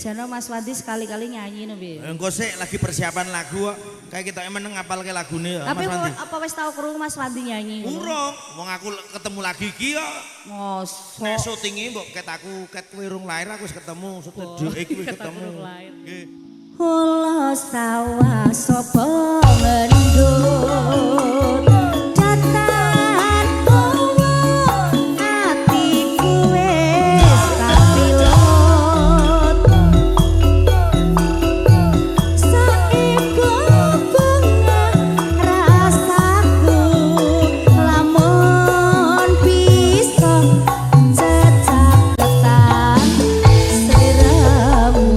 Jano Mas Wandi sekali-kali nyanyi no piye? Engko sik lagi persiapan lagu kok. Kayak kita meneng ngapalke lagune ya, Tapi Mas Wandi. Apa wis tau krungu Mas Wandi nyanyi? Urung, wong aku ketemu lagi iki kok. Mosok. Nek syutinge mbok ket aku ket kowe urung lahir aku wis ketemu, studio iki wis ketemu. Nggih. Kula sawah sapa ngendut datan kowe atiku wis kapilot saiki bunga rasaku lamun bisa cecaketan sliramu.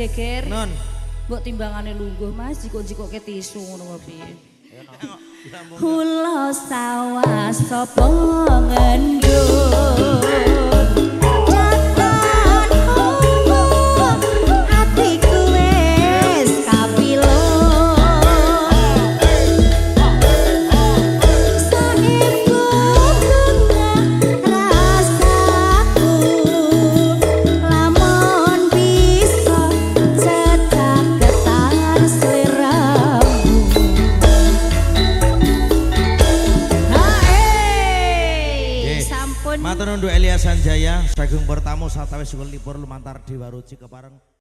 Geger. Non. Mbok timbangane lungguh Mas, jikok-jikoke tisu ngono wae piye. Kula sawah sapa ngendut. Matur nuwun Elia Sanjaya sagung bertamu sawetawis libur lumantar Dewa Ruci kepareng.